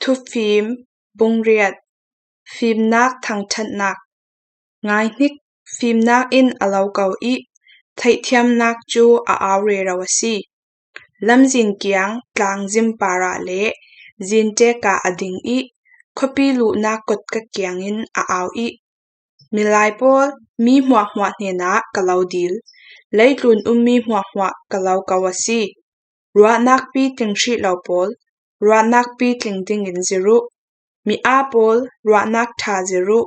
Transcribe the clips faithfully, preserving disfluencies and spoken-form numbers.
Thufim bung riat. Fimnak thangṭhatnak. Ngaihnik, fimnak in a lo ko ih, theihthiamnak cu a au rero a si. Lamzin kiang tlangzim parah le zinṭek ah a ding ih, khuapi luhnak kotka kiangin a au ih, milai pawl, mi hmuahhmuah hnenah ka lo dil, leitlun ummi hmuahhmuah ka lo ko a si. Ruahnak pitling hrih lo pawl, ruahnak pitling dingin zir uh. Mi aa pawl, ruahnak ṭha zir uh.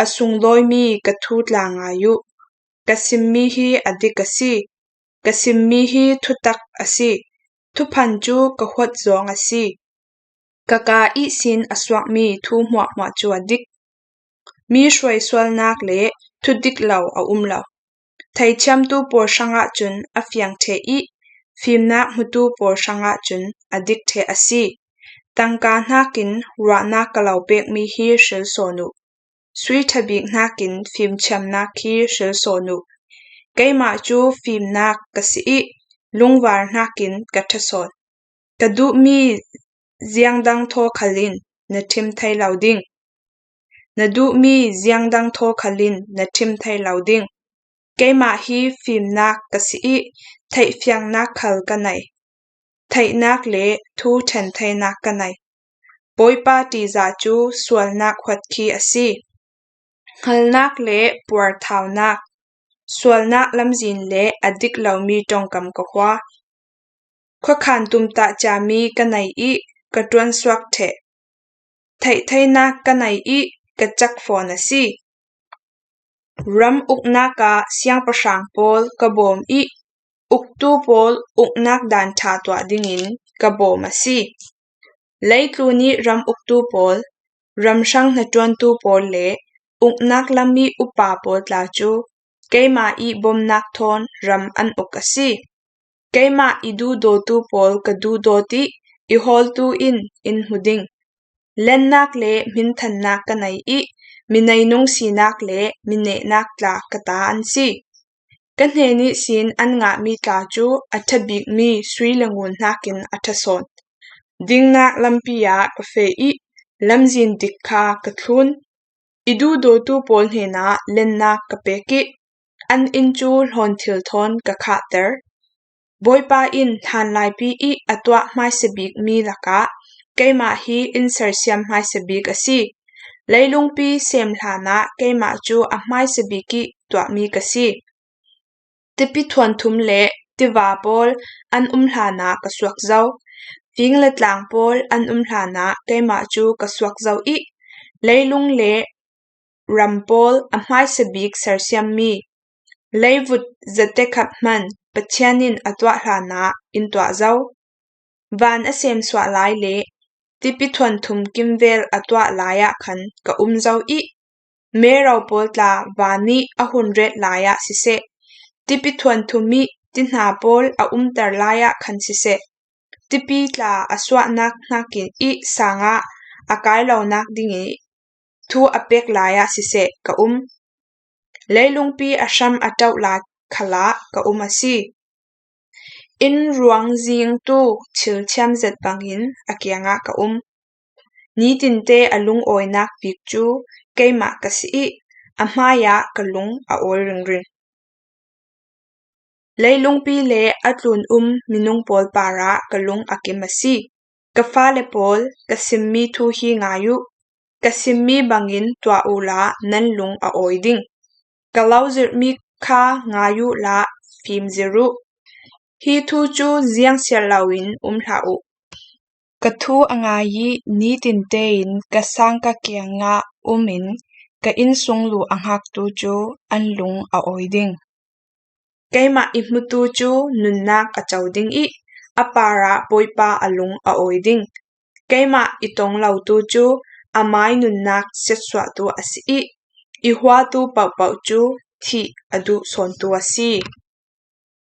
A sunglawimi ka thu tla ngai uh. Ka simmi hi a dik a si. Ka simmi hi thutak a si. Thuphan cu ka huat zawng a si. Ka kaa ihsin a suakmi thu hmuahhmuah cu a dik. Mi hruai sualnak le thudik lo a um lo. Theithiamtu pawl hrangah cun a fiang ṭheh ih, fimnak hmutu pawl hrangah cun a dik ṭheh a si. Tangka hnakin ruahnak ka lo pekmi hi hril sawn uh. Sui ṭha bik hnakin fimthiamnak hi hril sawn uh. Keimah cu fimnak ka si ih, lungvar hnakin ka ṭha sawn. Ka duhmi ziangdang thaw khalin na ṭhim thei lo ding. Na duhmi ziangdang thaw khalin na ṭhim thei lo ding. Keimah hi fimnak ka si ih, theihfiangnak khal ka nei. Theihnak le thu ṭhen theinak ka nei. Bawipa ṭihzah cu sualnak huatkhi a si. Hngalnak le puarthaunak, sualnak lamzin le a dik lomi ṭongkam ka hua. Khuakhan tumtah ciami ka nei ih ka ṭuansuak ṭheh. Theihtheinak ka nei ih ka cak fawn a si. Ram uknak ah siangpahrang pawl ka bawm ih, uktu pawl uknak dan ṭha tuah dingin ka bawm a si. Leitlun ih ram uktu pawl, ram hrang hnaṭuantu pawl le uknak lam ih upa pawl tla cu keimah ih bawmhnak thawn ram an uk a si. Keimah i duhdawtu pawl ka duhdawt ih i hawltu in in hmu ding. Lennak le hminthannak ka nei ih, mi neinung sinak le mi nehnak tla ka ta an si. Ka hnen ihsin an ngahmi tla cu a ṭha bikmi sui le ngun hnakin a ṭha sawn. Dingnak lampi ah ka feh ih, lamzin dik kha ka thlun. I duhdawtu pawl hnenah lennak ka pek ih, an inn cu hlawn thil thawn ka khahter. Bawipa in hlanlaipi ih a tuah hmaisa bikmi lakah keimah hi in sersiam hmaisa bik a si. Leilungpi sem hlanah keimah cu a hmaisa bik ih tuahmi ka si. Tipi thuanthum le tiva pawl an um hlanah ka suak zo. Fing le tlang pawl an um hlanah keimah cu ka suak zo ih, leilung le ram pawl a hmaisa bik sersiammi, leivut zatekhap hman Pathian in a tuah hlanah in tuah zo. Van a semsuah lai le tipi thuanthum kimvel a tuah lai ah khan ka um zo ih, mero pawl tla van ih a hun ret lai ah siseh, tipi thuanthum ih tihna pawl a umter lai ah khan siseh, tipi tla a suahnak hnakin ih sangah a kai lonak ding ih thu a pek lai ah siseh ka um. Leilungpi a hram a ṭauh lai khalah ka um a si. Inn ruang zingtu thil thiam zet bangin a kiangah ka um. Nitinte a lungawinak bik cu keimah ka si ih, a hmaiah ka lung a awi ringring. Leilungpi le a tlun um minung pawl parah ka lung a kim a si. Ka fale pawl, ka simmi thu hi ngai uh. Ka simmi bangin tuah uhla nan lung a awi ding. Ka lo zirhmi kha ngai uhla fim zir uh. Hi thu cu ziangsiat loin um hlah uh. Ka thu a ngai ih nitin tein ka sang ka kiangah um in ka innsung luh a hngaktu cu an lung a awi ding. Keimah i hmutu cu nunnak a co ding ih a parah Bawipa a lung a awi ding. Keimah i tong lotu cu amai nunnak siatsuahtu a si ih i huatu pohpoh cu thih a duh sawntu a si.